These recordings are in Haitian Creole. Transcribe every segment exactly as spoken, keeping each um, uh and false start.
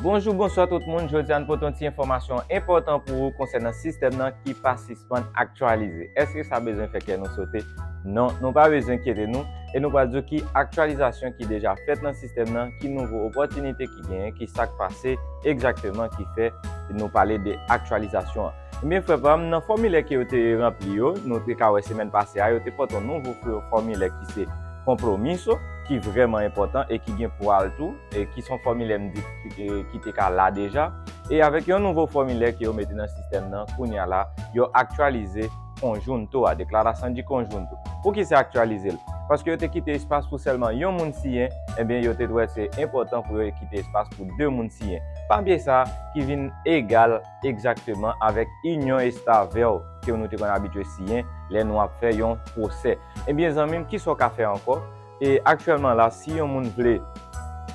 Bonjou, bonswa tout moun. Jodi a n pote yon ti enfòmasyon enpòtan pou ou konsènan sistèm nan ki pa sispann aktyalize. Èske sa bezwen fè kè nou sote? Non, nou pa bezwen enkyete nou e nou pral di w ki aktyalizasyon ki deja fèt nan sistèm nan, ki nouvo opòtinite ki genyen, ki sa k pase egzakteman ki fè nou pale de aktyalizasyon an. Ebyen, frè pa m, nan fòmilè ke yo te ranpli yo, nou te ka wè semèn pase a, yo te pote yon nouvo fò-, fòmilè ki se Compromiso, ki vrèman enpòtan e ki gen pwa l tou, e ki se yon fòmilè m di ki, ki te ka la deja. E avèk yon nouvo fòmilè ke yo mete nan sistèm nan, kounye a la, yo aktyalize Conjunto a, Declaração de Conjunto. Poukisa aktyalize l? Paske yo te kite espas pou sèlman yon moun siyen, ebyen, yo te wè se enpòtan pou yo kite espas pou de moun siyen. Papye sa ki vin egal egzakteman avèk União Estável ke nou te konn abitye siyen lè nou ap fè yon pwosè. Ebyen, zanmi m, kisa w ka fè ankò? E aktyèlman la, si yon moun vle,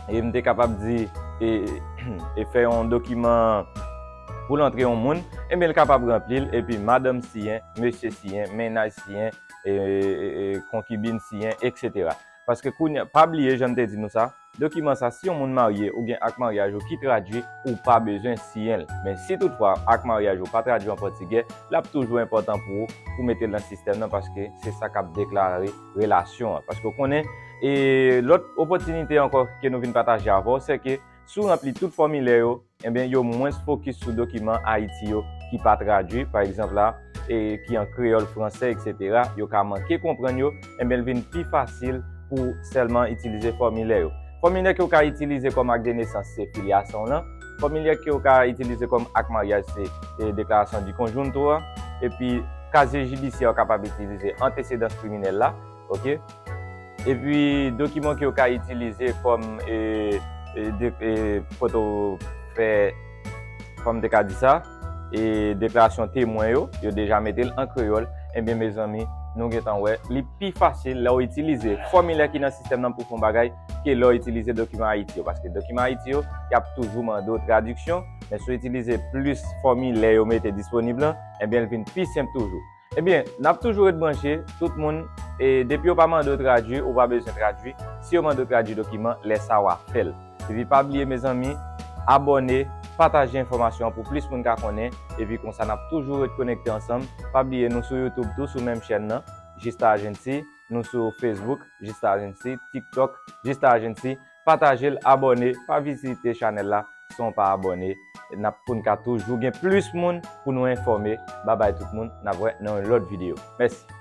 e m te kapab di, e, e fè yon dokiman pou l antre yon moun, ebyen, l kapab ranpli l, epi madanm siyen, mesye siyen, mennaj siyen, e, e, e, konkibin siyen, etsetera. Paske kounye a, pa bliye, jan m te di nou sa, dokiman sa, si yon moun marye oubyen ak maryaj ou ki tradui, ou pa bezwen siyen l. Men si toutfwa ak maryaj ou pa tradui an pòtigè, l ap toujou enpòtan pou ou pou mete l nan sistèm nan, paske se sa k ap deklare relasyon an. Paske w konnen, e lòt opòtinite ankò ke nou vin pataje avè w, se ke si w ranpli tout fòmilè yo, ebyen, yo mwens fokis sou dokiman Ayiti yo ki pa tradui, pa egzanp la, e ki an kreyòl, fransè, etsetera, yo ka manke konprann yo, ebyen, l vin pi fasil pou sèlman itilize fòmilè yo. Fòmilè ke w ka itilize kòm ak de nesans se filyasyon w lan. Fòmilè ke w ka itilize kòm ak maryaj se, e, deklarasyon di konjunto a. Epi, kazye jidisyè w kapab itilize antesedans kriminèl la. Oke? Epi, dokiman ke w ka itilize kòm, e, e, de, e, kote w fè, kòm te ka di sa, e deklarasyon temwen yo, yo deja mete l an kreyòl, ebyen, mezanmi, nou gentan wè, li pi fasil lè w itilize fòmilè ki nan sistèm nan pou fè yon bagay ke lè w itilize dokiman Ayiti yo. Paske dokiman Ayiti yo, y ap toujou mande w tradiksyon, men si w itilize plis fòmilè yo mete disponib lan, ebyen, l vin pi senp toujou. Ebyen, n ap toujou ret branche, tout moun, e depi yo pa mande w tradui, ou pa bezwen tradui. Si yo mande w tradui dokiman, lè sa a w a fè l. Epi pa bliye, mezanmi, abòne, pataje enfòmasyon an pou plis moun ka konnen. Epi konsa, n ap toujou ret konekte ansanm. Pa bliye, nou sou YouTube tou, sou menm chèn nan, Justa Agency. Nou sou Facebook, Justa Agency, TikTok, Justa Agency. Pataje l, abòne, pa vizite chanèl la san w pa abòne. N ap, pou n ka toujou gen plis moun pou nou enfòme. Babay tout moun, n ap wè nan yon lòt videyo. Mèsi.